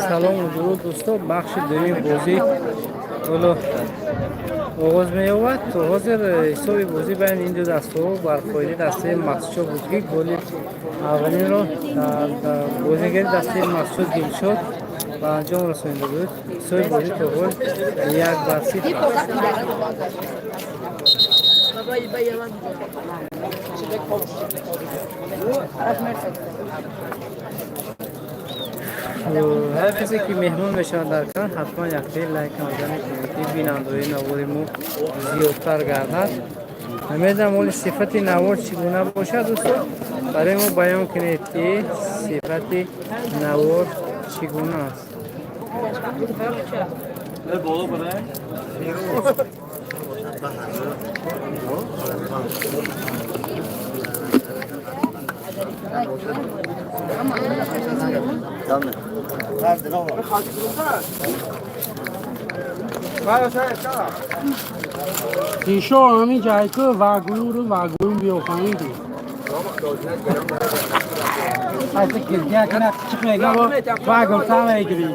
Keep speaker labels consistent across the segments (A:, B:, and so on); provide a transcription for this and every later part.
A: Салому дуруд, дӯсто. Бахши дуюми бозӣ ҳоло оғоз меёбад. То ҳозир ҳисоби бозӣ байни ин ду дастаҳо бар фоидаи дастаи Мастчоҳ буд, ки голи аввалинро дар бозигари дастаи Мастчоҳ Дилшод ба анҷом расонида буд. Ҳисоби бозӣ то ҳол 1-0 аст. Ҳар касе ки меҳмон мешавад дар канал, ҳатман яктаи лайк мезанед, ки бинандаҳои навори мо зиёдтар гардад. Намедонам, оли сифати навор чӣ гуна бошад. Дӯсто, барои мо баён кунед, ки сифати навор чӣ гуна аст.
B: Тишо ҳамин ҷайку вагулуру вагулум биёфаҳим ди. Айта киргия кана чиқ мега вагул та мегирӣ.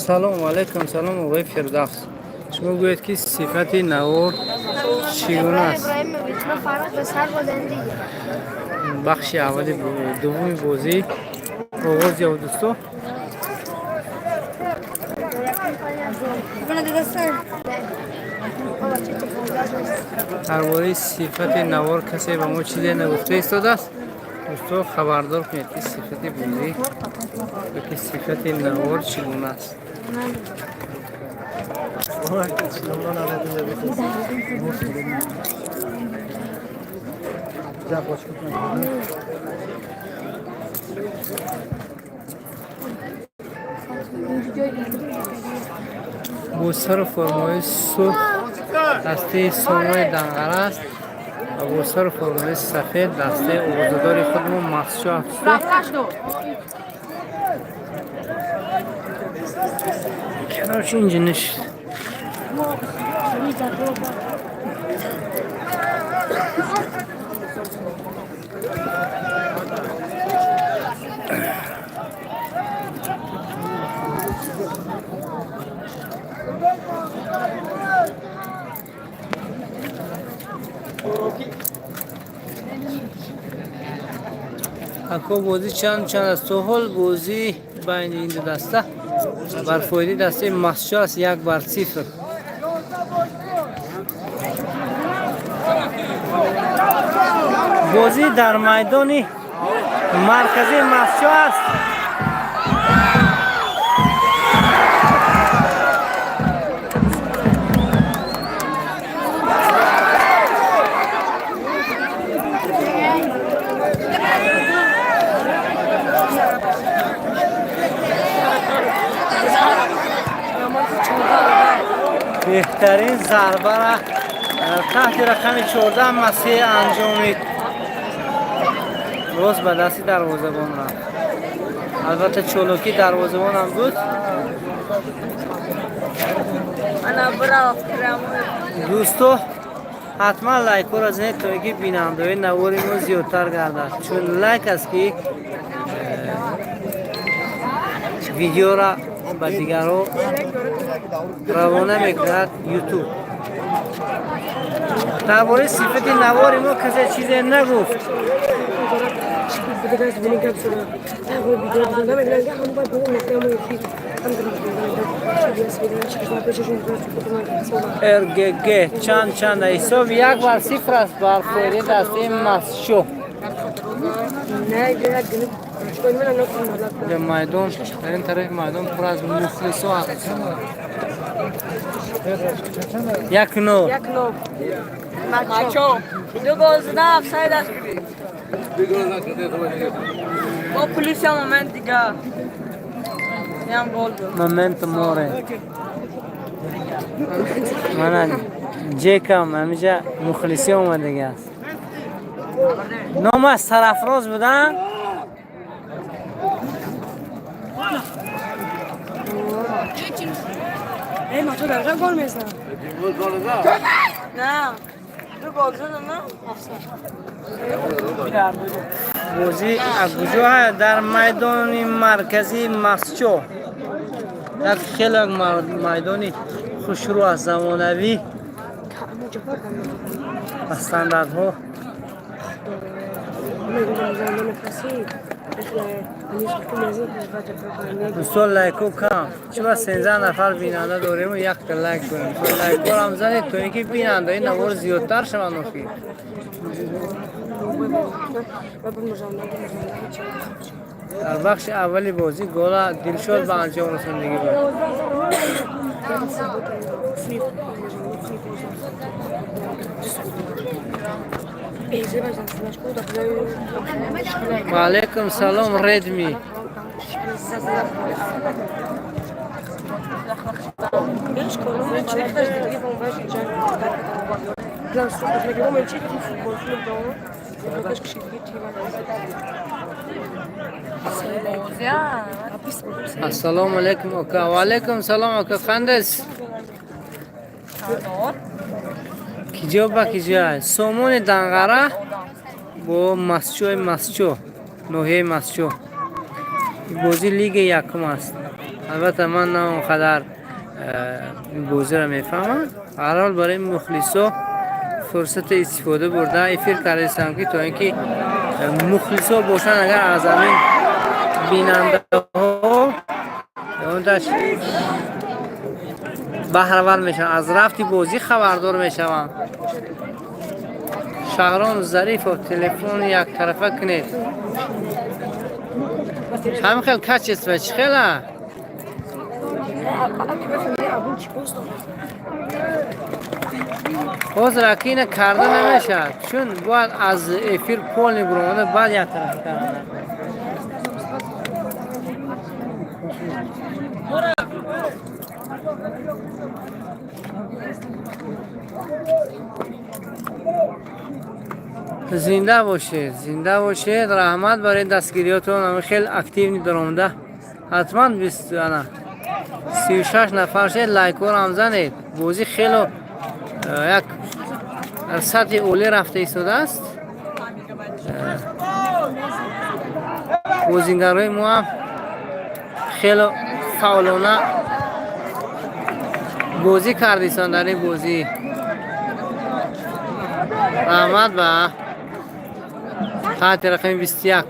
A: Салому алайкум, салом, оғои Фирдавс. Шумо гӯед, ки сифати навор чӣ гуна аст? Бахши аввали дуввуми бозӣ оғоз ёфт, дӯсто. Дар бораи сифати навор касе ба мо чизе нагуфта истодааст. Дӯсто, хабардор кунед, ки сифати бозӣ ёки сифати навор чӣ гуна аст. Бо сару формаҳои сурх дастаи Сомои Данғара аст ва бо сару формаҳои сафед дастаи овозадори худмо Мастчоҳ аст. Короче, инҷа ништ. Ако, бозӣ чанд чанд аст? То ҳол бозӣ байни ин ду даста бар фоидаи дастаи Мастчоҳ аст, 1-0. Бозӣ дар майдони марказии Мастчоҳ аст. Беҳтарин зарбара таҳти рақами 14 Масеҳ анҷомид, рост ба дасти дарвозабон рафт. Албатта, чолокӣ дарвозабонам буд. Дӯсто, ҳатман лайкҳоро занед, то ин ки бинандаҳои навори мо зиёдтар гардад, чун лайк аст, ки видеора ба дигарҳо равона мекунад Ютуб. Дар бораи сифати навори мо касе чизе нагуфт. РГГ чанд чанд? Ҳисоб 1-0 аст бар фоидаи дастаи Мастчоҳ. Майдон, дар ин тарафи майдон пур аз мухлисо аст. 1-0.
C: 1-0. Ду гол зада, офсайд аст. Бо плюс момент дига.
A: Memento mori. Мана ҷекам ҳамиҷа мухлисӣ омадагӣ аст. Номаш Сарафроз будан?
C: Ey maço دقیقه گل میزنم. نه دو گل زدم نه آفساید.
A: Бозӣ аз куҷо? Дар майдони марказии Масчо. Як хеле майдони хушрӯ аст, замонавӣ ба стандартҳо. Дӯстон, лайко кам. Чиба 13 нафар бинанда дорему, якта лайк дорем. Лайкорам занед, то ин ки бинандаи навор зиёдтар шаванд охир. Дар бахши аввали бозӣ гола Дилшод ба анҷом расондагӣ буд. Ва алайкум салом, Редми. Ассалому алайкум, ока. Ва алайкум салом, ока Фандес. Киҷо ба киҷо? Сомони Данғара бо Масчои Масчо, ноҳияи Масчо. Бозӣ лигаи якум аст. Албатта, ман на он қадар бозиро мефаҳмам. Ҳар ҳол, барои мухлисо фурсати истифода бурда эфир кардастам, ки то ин ки мухлисо бошанд, агар аз ҳамин бинандаҳо онташ баҳравар мешаванд, аз рафти бозӣ хабардор мешаванд. Шаҳром Зарифов, телефони яктарафа кунед. Ҳамин хел качество чӣ хела? Ҳозир акина карда намешавад, чун бояд аз эфир полный буромада, баъд яктарафа карда. Зинда бошед, зинда бошед. Раҳмат барои дастгириётон. Ами хеле активный даромада. Ҳатман ана 36 нафар шед, лайкҳоро занед. Бозӣ хело як сатҳи олӣ рафта истодааст. Бозингарои мо ҳам хело фаъолона бозӣ кардистанд дар ин бозӣ. Раҳмат ба таҳти рақами 21.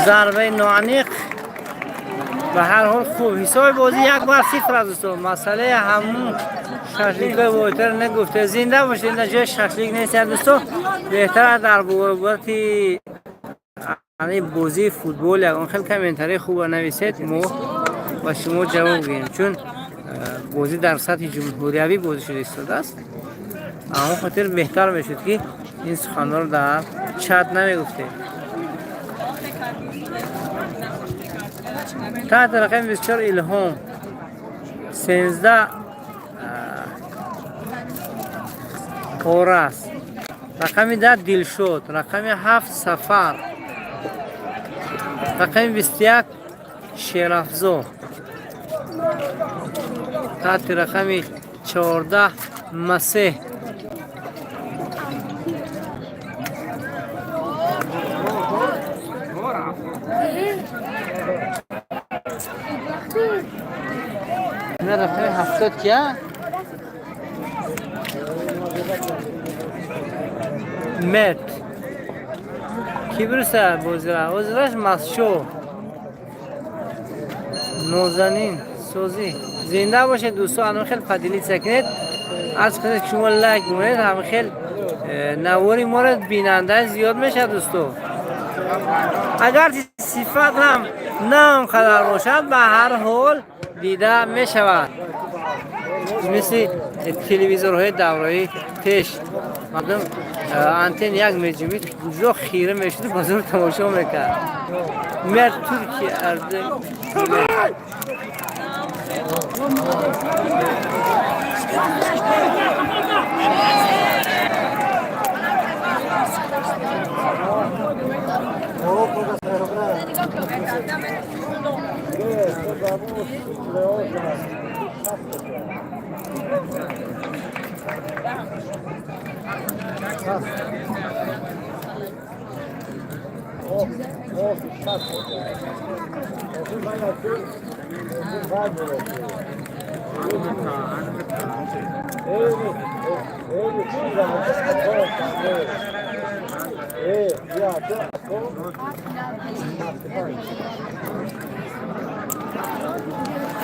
A: Зарбаи ноаниқ. Ба ҳар ҳол, хуб, ҳисоби бозӣ 1-0 аст, дӯстон. Масъалаи ҳамун шашликҳои войтар нагуфте. Зинда бошед, ин ҷои шашлик нест, дӯстон. Беҳтар дар бораи бозии футбол ягон хел комментарии хуба нависед, мо ба шумо ҷавоб гӯем, чун бозӣ дар сатҳи ҷумҳуриявӣ бозӣ шуда истодааст. Ҳамон хотир беҳтар мешуд, ки ин суханҳоро дар чат намегуфтем. Таҳти рақами 24 Илҳом, 13 Орас, рақами 10 Дилшод, рақами 7 Сафар, рақами 21 Шерафзо, таҳти рақами 14 Масеҳ. Рақами 70 кия? Мет ки бируса бозира озираш Масчо Нозанин созӣ зинда бошед дӯсто. Ҳамин хел поделиться кунед, аз қисме ки шумо лайк мемонед, ҳамин хел навори моро бинанда зиёд мешавад дӯсто. Агар сифат ҳам на он қадар бошад, ба ҳар ҳол дида мешавад. Мисли телевизорҳои давраи пеш мардум антен як меҷумид, ҷо хира мешуд, ба зур тамошо мекард. Мер Туркия.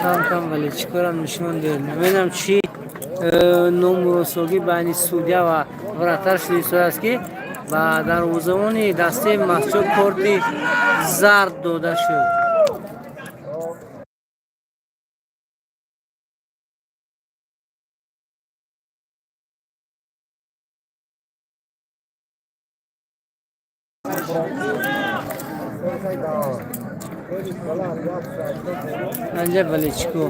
A: Кам кам вале чӣ корам нишон дед, намедонам чӣ номуросогӣ байни судья ва вратарь шуда истодааст, ки ба дарвозабони дастаи Мастчо корти зард дода шуд. Анҷа Величко.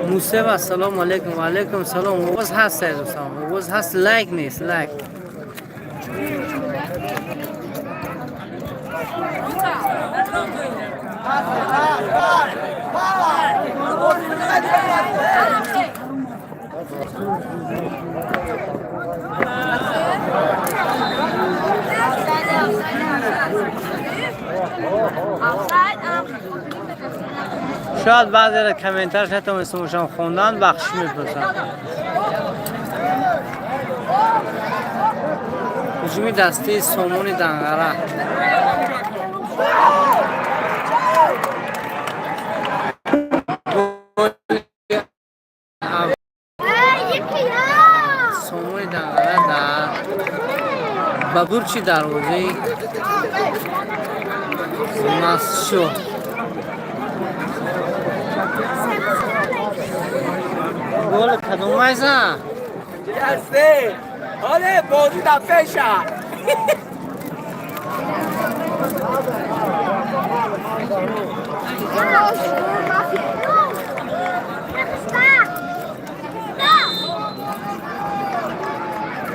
A: Мусева, ассалому алайкум. Ва алайкум салом. Овоз ҳаст, дӯстон, овоз ҳаст, лайк нест, лайк. Шояд баъзеро комментарш натавонистам бошам хондан, бахшиш мепурсам. Ҳуҷуми дастаи Сомони Данғара. Сомони Данғара дар ба бурчи дарвозаи Мастчо. Гол кадом майза?
D: Ҳоле бозӣ дар пеша.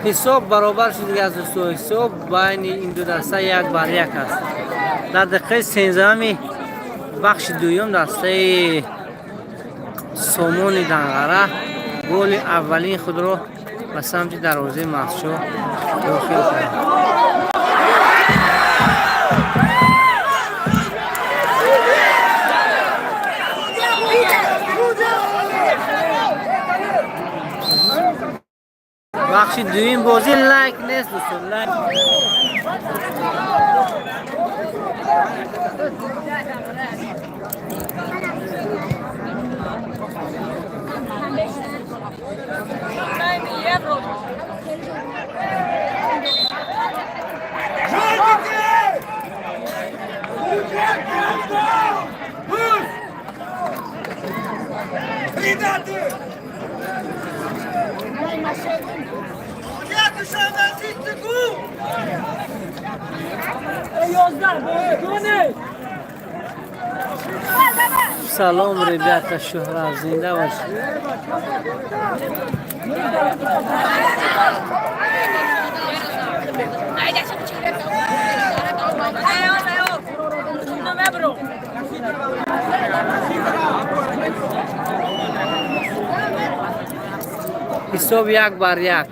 A: Ҳисоб баробар шуд аз дӯсто. Ҳисоб байни ин ду даста 1-1 аст. Дар дақиқаи 13-ами бахши дуюм дастаи Сомони Данғара голи аввалини худро ба самти дарвозаи Мастчо дохил кард. Бахши дуюм бозӣ лайк нест дӯстон, лайк. Салом, ребята, Шуҳрат, зинда бошед. Ҳисоб 1-1.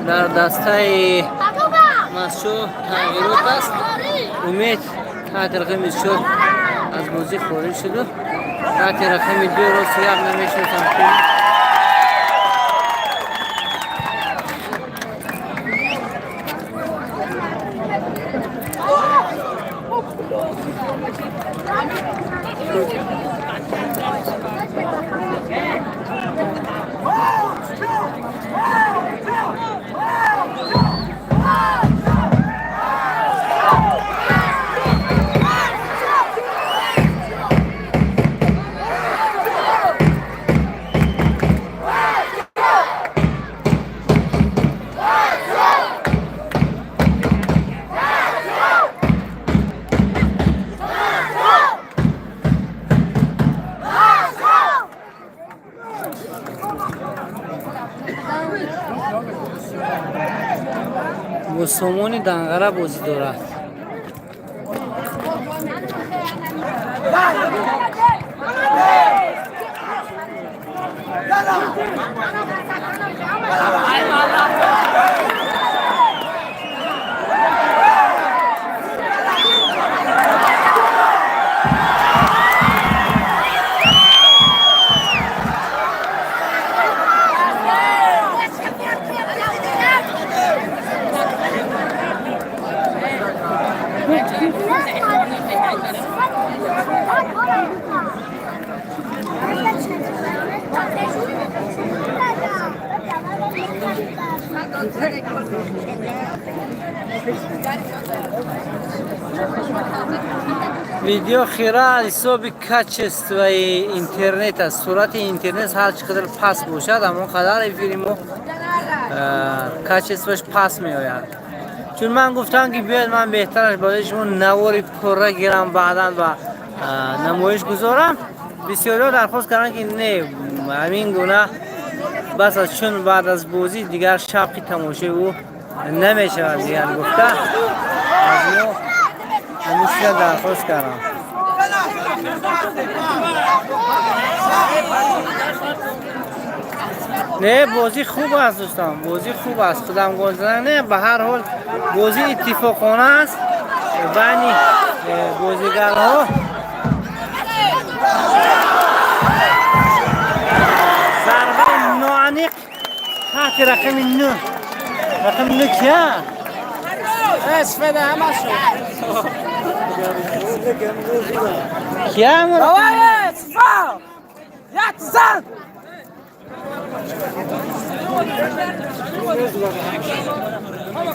A: Дар дастаи Мастчоҳ тағйирот аст. Умед таҳти рақами 4 аз бозӣ хориҷ шуду таҳти рақами 2 рости як намешиносам ки. Бо Сомони Данғара бозӣ дорад. Видео хира аз ҳисоби качествои интернет аст. Суръати интернет ҳар чӣ қадар паст бошад, ҳамон қадар эфири мо качествош паст меояд. Чун ман гуфтам, ки биёед, ман беҳтараш барои шумо навори пурра гирам, баъдан ба намоиш гузорам. Бисёриҳо дархост карданд, ки не, ҳамин гуна бас аст, чун баъд аз бозӣ дигар шавқи тамошои ӯ намешавад дигар гуфта аз мо ҳамин чиза дархост кардам. Не, бозӣ хуб аст, дӯстон, бозӣ хуб аст. Худам гол задан не, ба ҳар ҳол бозӣ иттифоқона аст байни бозигарҳо. Зарбаи ноаниқ таҳти рақами 9. Рақами 9 кия?
D: اسفده همشون.
A: Кия?
D: Давай, صفر یک زن.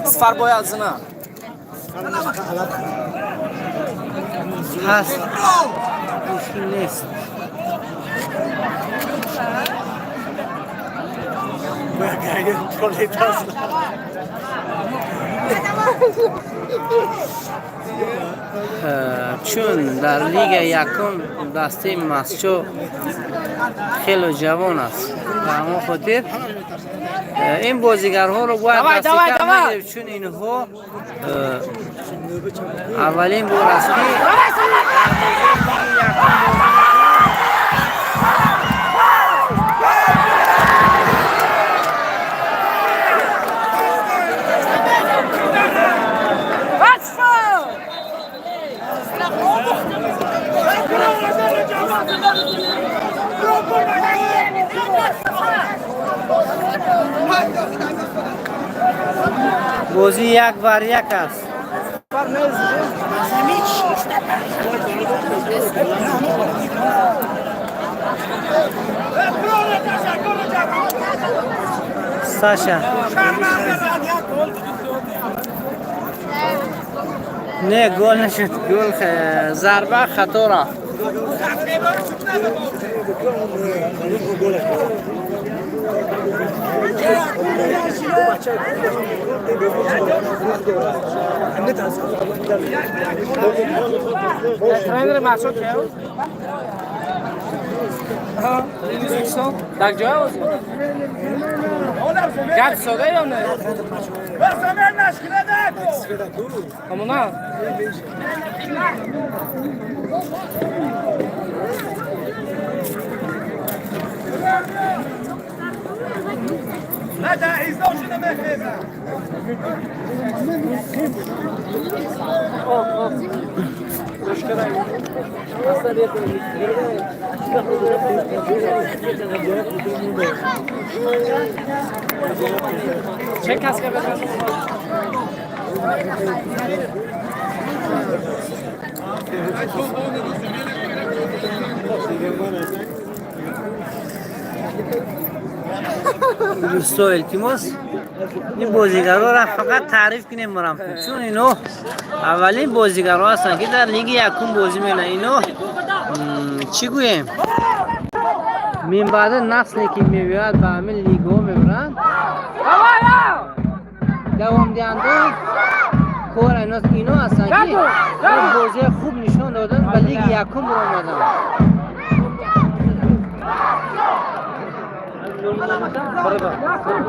D: صفر باید زنه.
A: ҳаст, мушкил нест. Чун дар лига якум дастаи Мастчоҳ хело ҷавон аст, ба ҳамон хотир ин бозигарҳоро бояд
D: Давай, давай,
A: дастикам
D: давай!
A: нагирифт, чун инҳо аввалин бор аст, ки якум бозӣ. Бозӣ 1-1 аст. Саша. Не, гол нашуд. Гол зарба хато рафт.
D: Тренер Масо кел? Так ҷоя бозӣ? Гап сода ё не? Ҳамона? Чӣ кас ка безан?
A: Дӯсто, илтимос, ин бозигарора фақат таъриф кунем марам, чун ино аввалин бозигарҳо ҳастанд, ки дар лиги якум бозӣ мекунанд. Ино чӣ гӯем, минбаъда насле ки мебиёяд, ба ҳамин лигаҳо мебаранд, давомдиҳандаи кор ино ҳастанд, ки бозии хуб нишон додан, ба лиги якум баромаданд.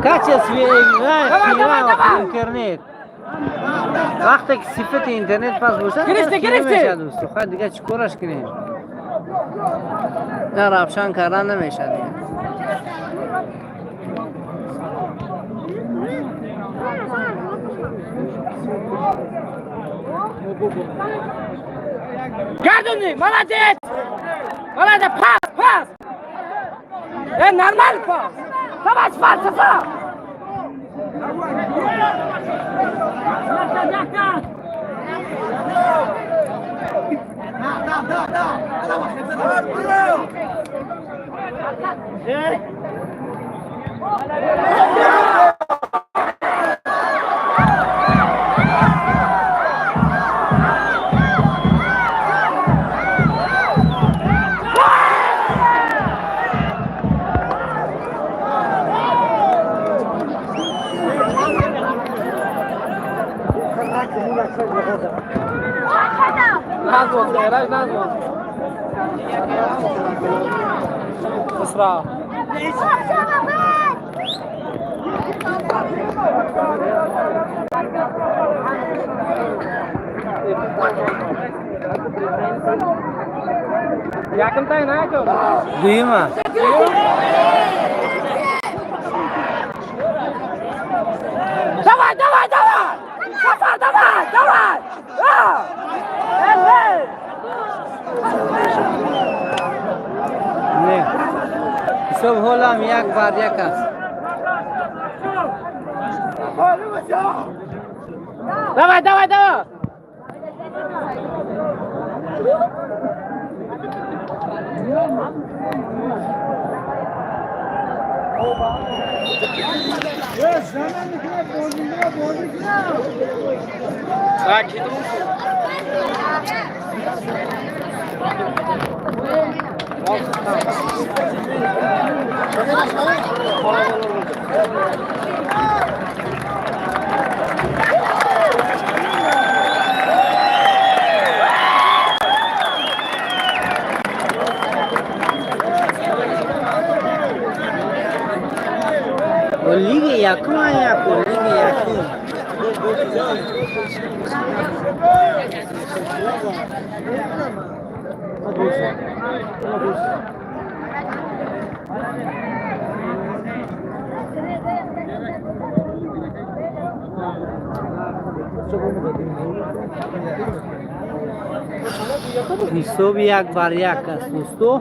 A: Качестве интернет, вақте ки сифати интернет паст бошад,
D: Гирифти, гирифти!
A: Дӯсто, хай, дига чӣ кораш кунем? На равшан кардан намешад дига.
D: Гардони, молодец! Молодец, пас, пас! Э, нормально пас! Давай, пас, пас! Назво, Эраҷ, назво. Хусрав. Якум тай на якум?
A: Дуюма.
D: Давай, давай, давай! Сафар, давай, давай! А! Эй, эй!
A: Не, ҳисоб ҳолам 1-1 аст.
D: Давай, давай, давай!
A: Лиги якум, якум, лиги якум. Ҳисоби 1-1 аст, дӯсто.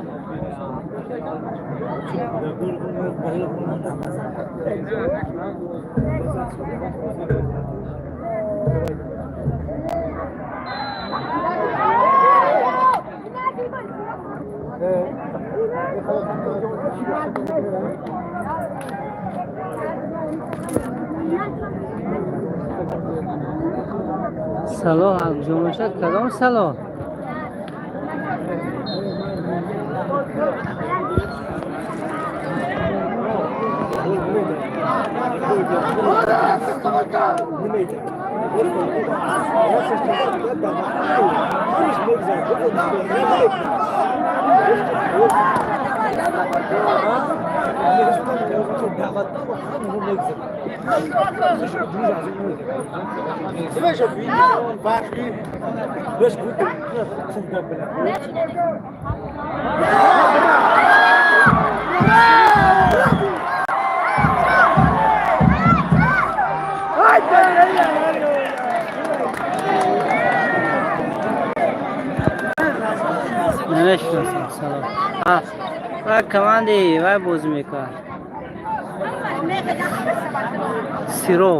A: Салоҳ куҷо бошад? Кадом Салоҳ? Намешиносам Салоҳ. Ва командаи вай бозӣ мекунад. Сиро.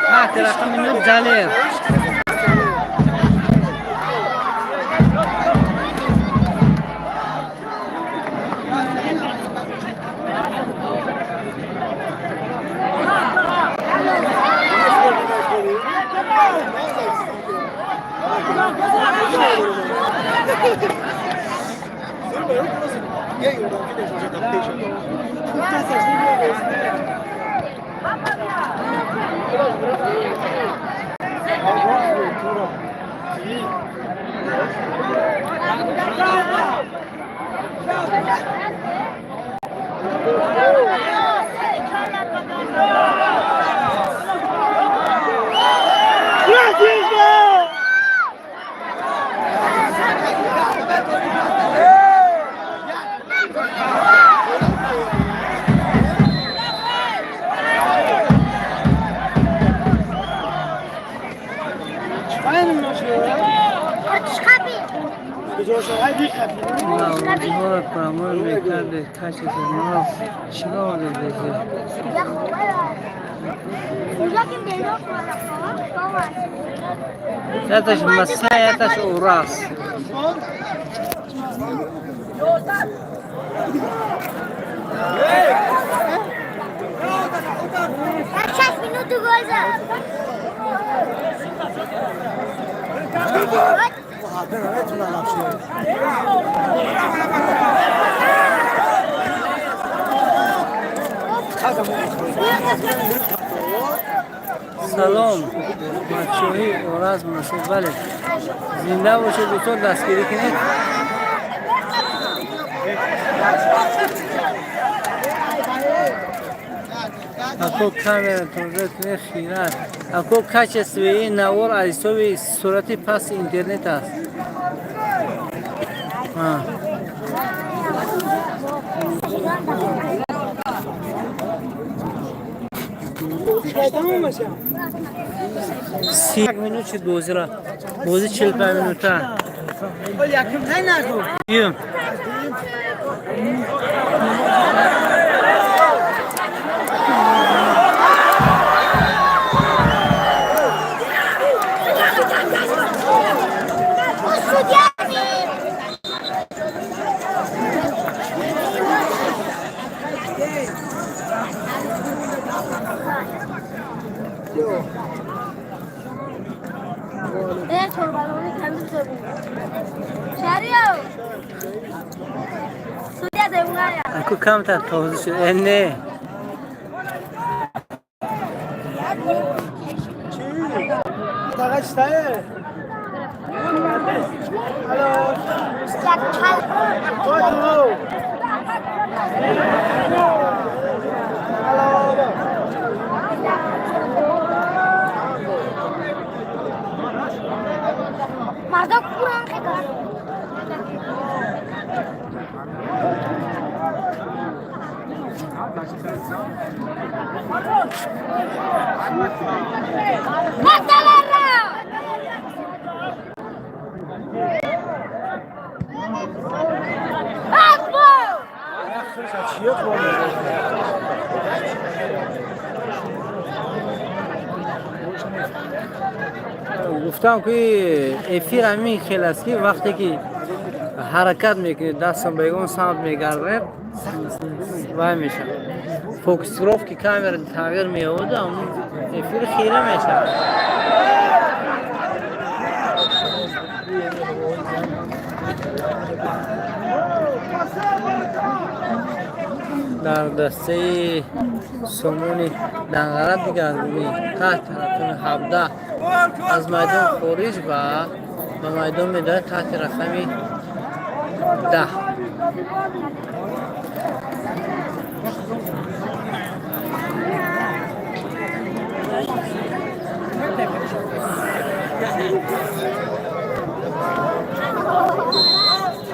A: Таҳти рақами 9 Ҷалил. Наврӯзҳоро промой мекардед, качество нав чиро овардед? Яташ маса, яташ урас.
E: Минуту гол зад.
A: Салом, бачаҳои Ораз муносиб. Бале, зинда бошед, дӯстон, дастгирӣ кунед. Ако камератон кунед, хира аст. Ако качествои навор аз ҳисоби сурати пасти интернет аст. 31 минут шуд бозиро. Бози 45 минута. Юм. Ако камтар тоза шуд. Э, не.
E: Марда куран хекар.
A: Гуфтам, ки эфир ҳамин хел аст, ки вақте ки ҳаракат мекунед, дастам ба ягон самт мегардед, вай мешавад, фокусировки камера тағйир меёбад, эфир хира мешавад. Дар дастаи Сомони Данғара дигаргунӣ: таҳти рақами 17 аз майдон хориҷ ва ба майдон медояд таҳти рақами 10.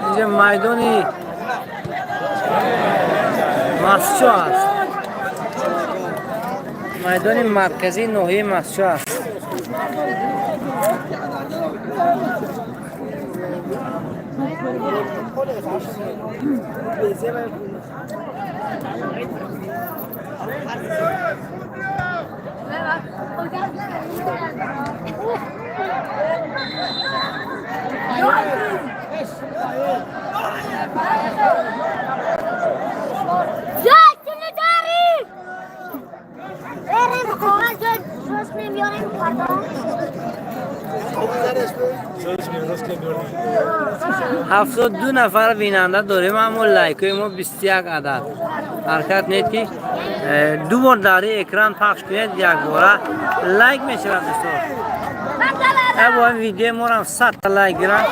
A: Инҷа майдони Мастчо аст, майдони марказии ноҳияи Мастчо аст. 72 нафар бинанда дорем, аммо лайкҳои мо 21 адад. Ҳаракат кунед, ки ду бор дар экран пахш кунед, якбора лайк мешавад, дӯстон. Бо ин видеои морам 100-та лайк гиранд.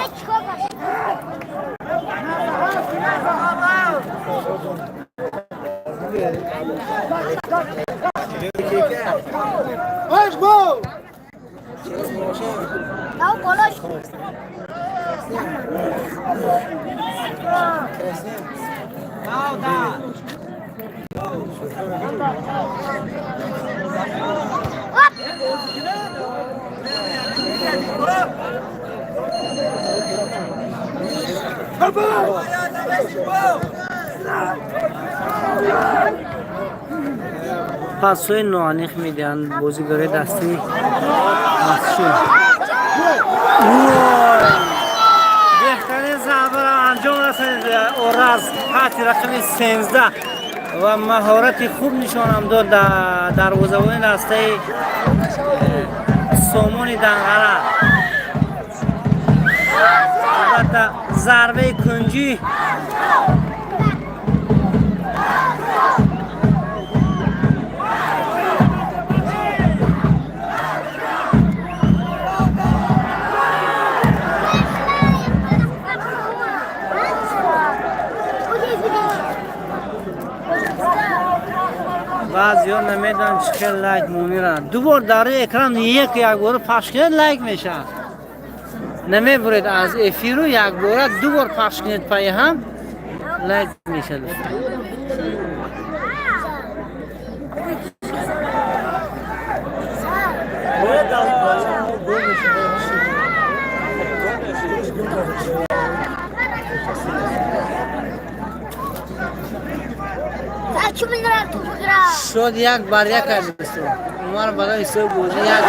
A: Пасҳои ноаниқ медиҳанд бозигарои дастаи Мастчоҳ. Беҳтарин зарбаро анҷом расонид Ораз таҳти рақами 13 ва маҳорати хуб нишонам дод дар дарвозабони дастаи Сомони Данғара. Албатта, зарбаи кунҷӣ. Баъзеҳо намедонанд, чӣ хел лайк монира. Ду бор дар рӯи экран як якбора пахш кунед, лайк мешавад. Намебуред аз эфиру, якбора ду бор пахш кунед пайи ҳам, лайк мешавад. Шуд 1-1 кард, дӯстон. Умар барои ҳисоби бозӣ як.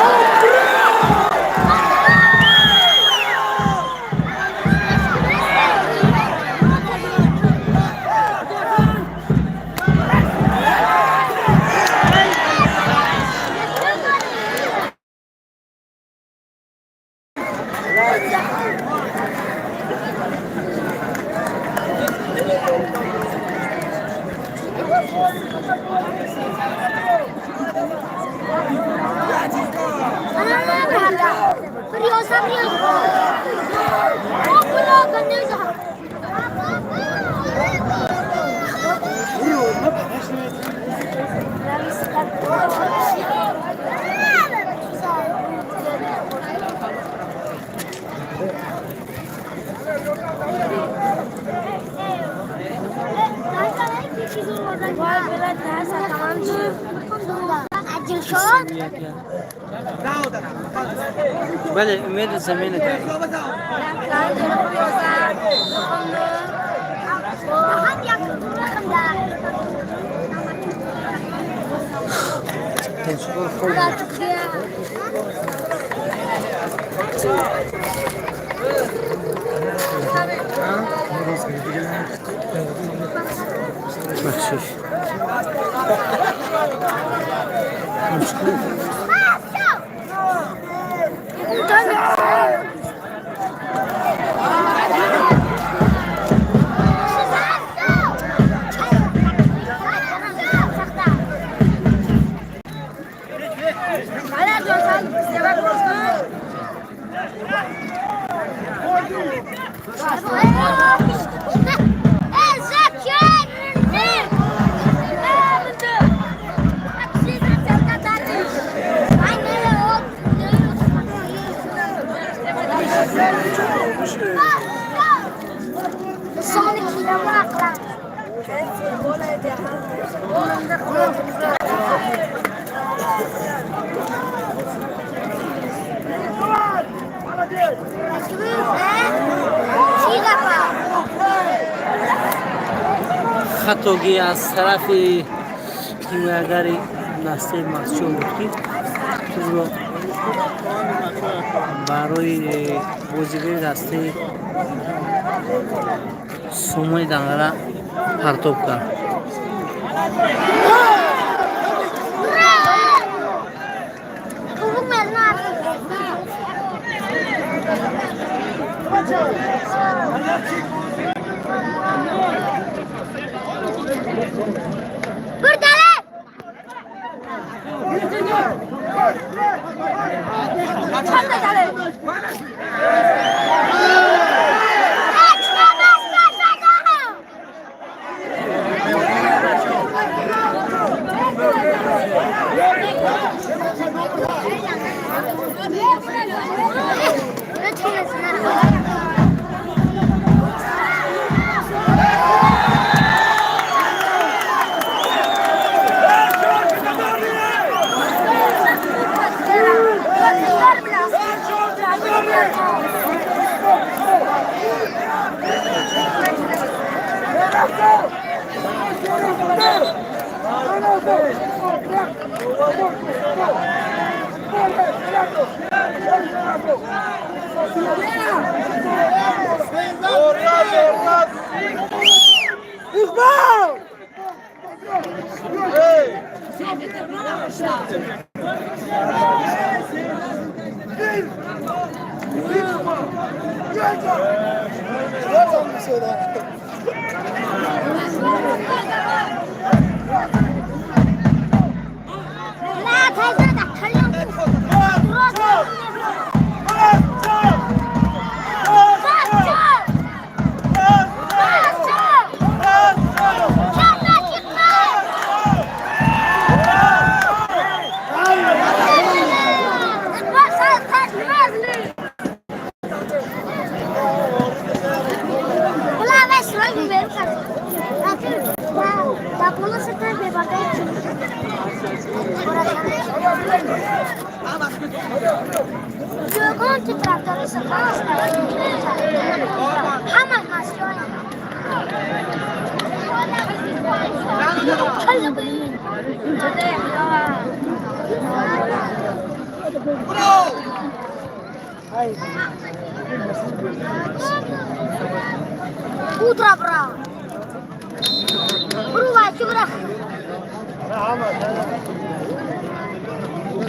A: Бале, умеди замина кард. Бахшиш. Хатогӣ аз тарафи ҳимоягари дастаи Мастчоҳ буд, ки тӯбро барои бозигари дастаи Сомони Данғара партоб кард.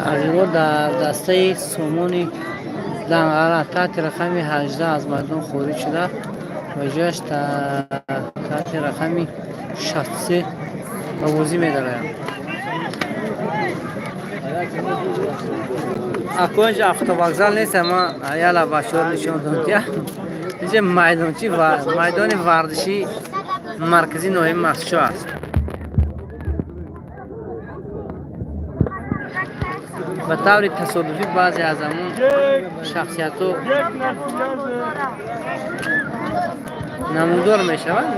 A: Тағйирот дар дастаи Сомони Данғара таҳти рақами 18 аз майдон хориҷ шуда ва ҷояш таҳти рақами 63 ба бозӣ медарояд. Акунҷа автовокзал нест, ама яла бачаҳо нишон додия. Инҷа майдончи ва майдони варзишии марказии ноҳияи Мастчоҳ аст. Ба таври тасодуфӣ баъзе аз ҳамон шахсиятҳо намудор мешаванд.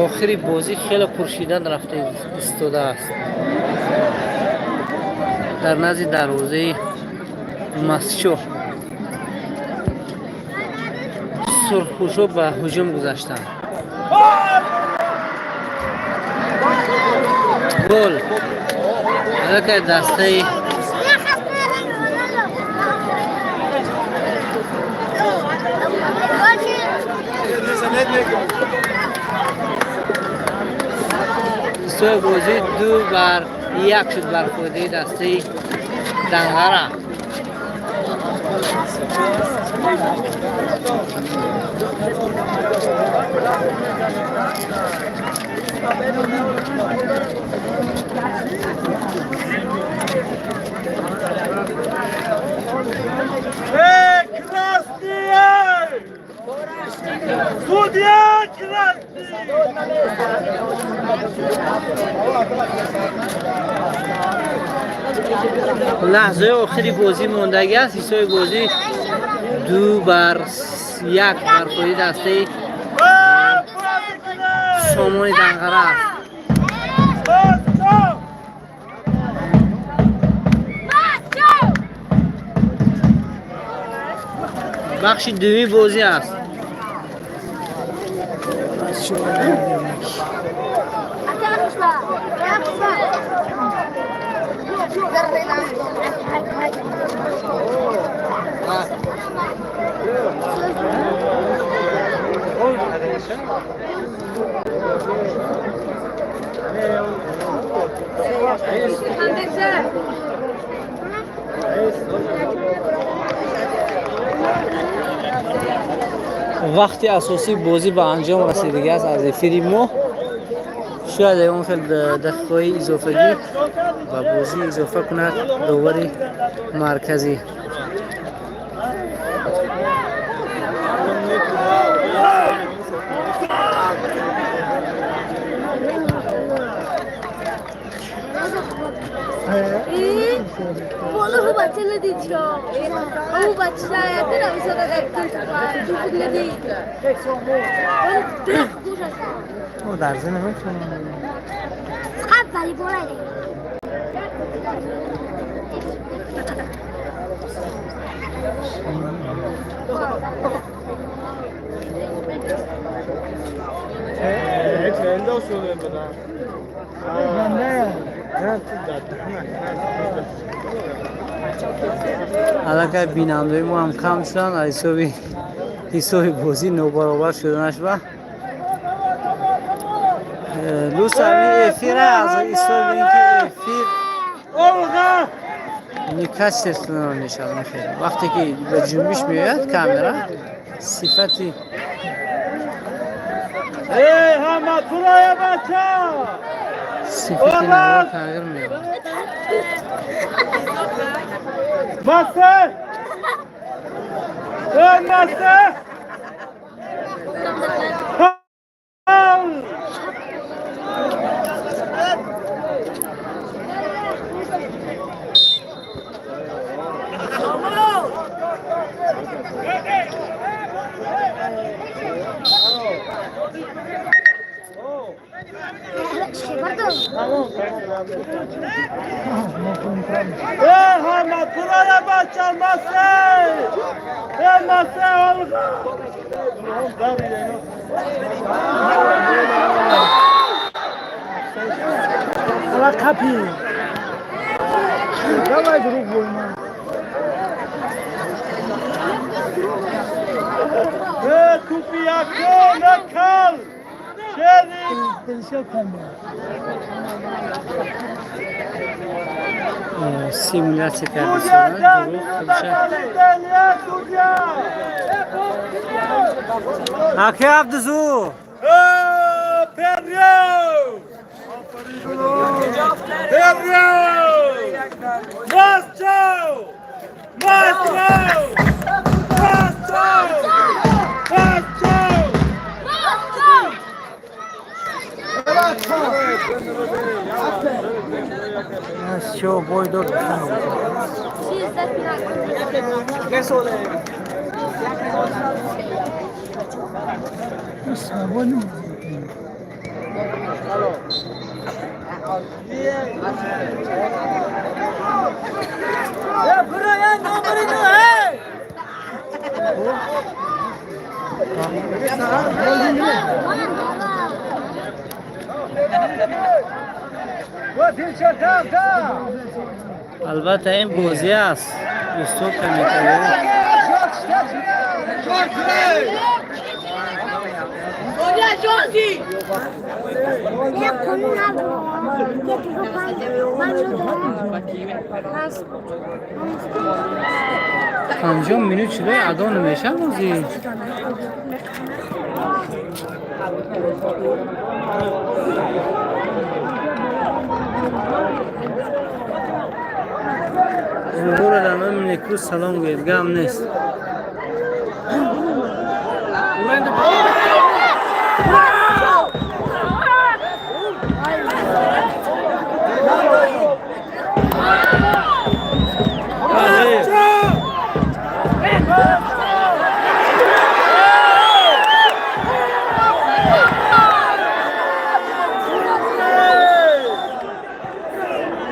A: Охири бозӣ хеле пуршиддат рафта истодааст. Дар назди дарвозаи Мастчоҳ сурхпӯшҳо ба ҳуҷум гузаштанд. Гол! Аллакай дастаи ҳисоби бозӣ 2-1 шуд бар фоидаи дастаи Данғара.
F: Судья красный!
A: Лаҳзаи охири бозӣ мондагӣ аст. Ҳисоби бозӣ 2-1 бар фоидаи дастаи Сомони Данғара аст. Бахши дуюми бозӣ аст. Вақти асосии бозӣ ба анҷом расидагиаст. Аз эфири мо шояд ягон хел дақиқаҳои изофагӣ ба бозӣ изофа кунад довари марказӣ.
E: Боло бача надид, ӯ бача надид.
B: Дарзе наметавонам.
E: Фақат волейбол.
A: Аллакай бинандаи мо ҳам кам шуданд аз ҳисоби бозӣ нобаробар шуданаш. Ба лутф ҳамин эфира аз ҳисоби ин ки эфир некачественно мешавад, хеле вақте ки ба ҷунбиш меояд камера, сифати
F: Эй, ҳама пулая, бача!
A: Сифати навор тағйир меёбад.
F: Масе! Эй, Масе! Хал!
E: Бардор.
F: Эй, ҳама пулая, бача, Масе! Эй, Масе, Олға!
B: Ала капи. Давай другой.
F: Эй, тупи яко, накал! Шерик!
A: Симулятсия
F: Судья,
A: карда.
F: да,
A: Дурӯғ
F: минута
A: худша.
F: калидания, судья!
A: Аки Абдузу.
F: Эй, Перьев! Перьев! Moscow! Moscow! Moscow! Moscow!
B: Чо бой дод?
E: Чиз зад.
A: Албатта, ин бозӣ аст, дӯстон, комментариҳо.
E: Як қонун надорад. Як 5 минут.
A: 50 минут шуда, адо намешавад бозӣ. Зуҳура дар номи Некрӯз салом гӯед, гам нест.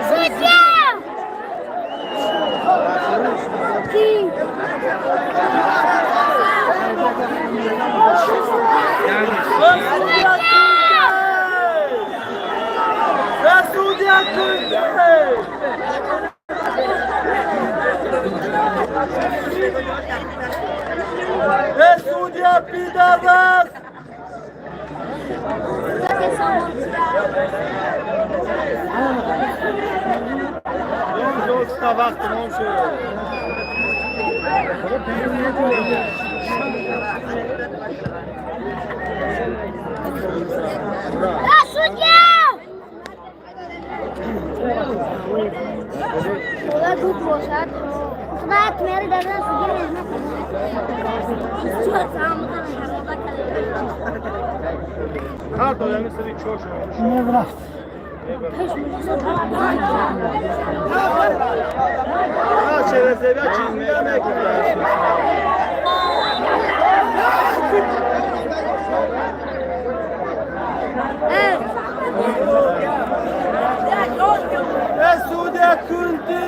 E: Судья! Ки? Судья!
F: Судья Кунде! Судья! Россия, пидорас!
E: Судья!
F: Судья Кунти!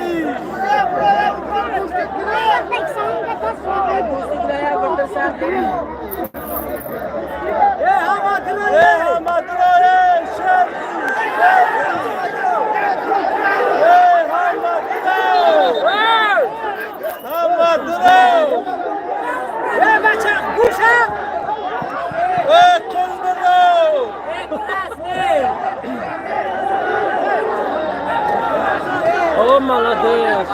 A: О, молодец!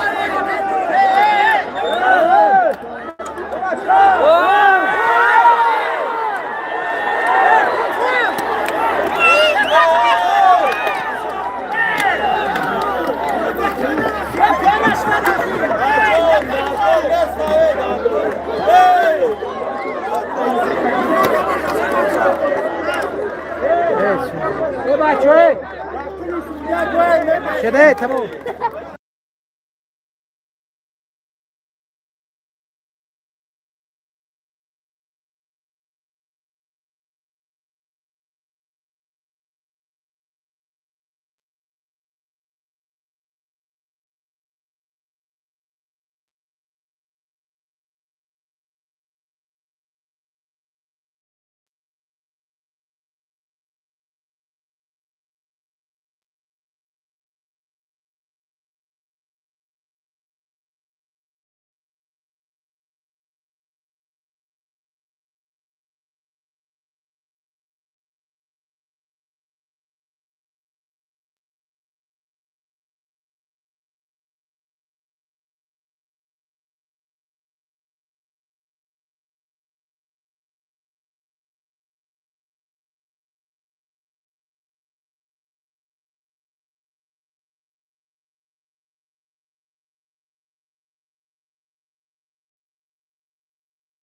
B: Шеде, тамом.